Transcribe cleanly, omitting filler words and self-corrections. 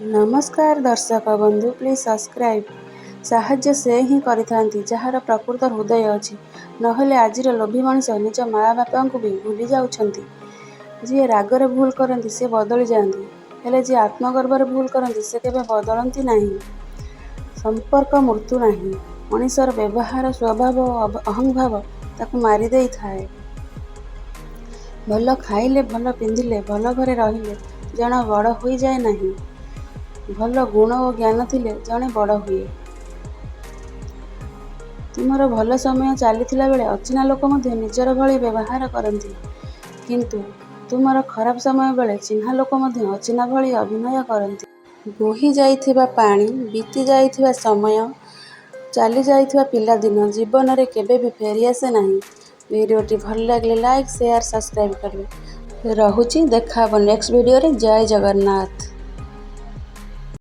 ନମସ୍କାର ଦର୍ଶକ ବନ୍ଧୁ, ପ୍ଲିଜ୍ ସବସ୍କ୍ରାଇବ୍। ସାହାଯ୍ୟ ସେ ହିଁ କରିଥାନ୍ତି, ଯାହାର ପ୍ରକୃତ ହୃଦୟ ଅଛି। ନହେଲେ ଆଜିର ଲୋଭୀ ମଣିଷ ନିଜ ମା ବାପାଙ୍କୁ ବି ଭୁଲି ଯାଉଛନ୍ତି। ଯିଏ ରାଗରେ ଭୁଲ କରନ୍ତି, ସେ ବଦଳି ଯାଆନ୍ତି। ହେଲେ ଯିଏ ଆତ୍ମଗର୍ବରେ ଭୁଲ କରନ୍ତି, ସେ କେବେ ବଦଳନ୍ତି ନାହିଁ। ସମ୍ପର୍କ ମୃତ୍ୟୁ ନାହିଁ। ମଣିଷର ବ୍ୟବହାର, ସ୍ୱଭାବ ଓ ଅହଂଭାବ ତାକୁ ମାରିଦେଇଥାଏ। ଭଲ ଖାଇଲେ, ଭଲ ପିନ୍ଧିଲେ, ଭଲ ଘରେ ରହିଲେ ଜଣେ ବଡ଼ ହୋଇଯାଏ ନାହିଁ। ଭଲ ଗୁଣ ଓ ଜ୍ଞାନ ଥିଲେ ଜଣେ ବଡ଼ ହୁଏ। ତୁମର ଭଲ ସମୟ ଚାଲିଥିଲା ବେଳେ ଅଚିହ୍ନା ଲୋକ ମଧ୍ୟ ନିଜର ଭଳି ବ୍ୟବହାର କରନ୍ତି। କିନ୍ତୁ ତୁମର ଖରାପ ସମୟ ବେଳେ ଚିହ୍ନା ଲୋକ ମଧ୍ୟ ଅଚିହ୍ନା ଭଳି ଅଭିନୟ କରନ୍ତି। ବୋହି ଯାଇଥିବା ପାଣି, ବିତି ଯାଇଥିବା ସମୟ, ଚାଲି ଯାଇଥିବା ପିଲାଦିନ ଜୀବନରେ କେବେବି ଫେରିଆସେ ନାହିଁ। ଭିଡ଼ିଓଟି ଭଲ ଲାଗିଲେ ଲାଇକ୍, ସେୟାର, ସବସ୍କ୍ରାଇବ୍ କରିବେ। ରହୁଛି, ଦେଖା ହେବ ନେକ୍ସଟ ଭିଡ଼ିଓରେ। ଜୟ ଜଗନ୍ନାଥ।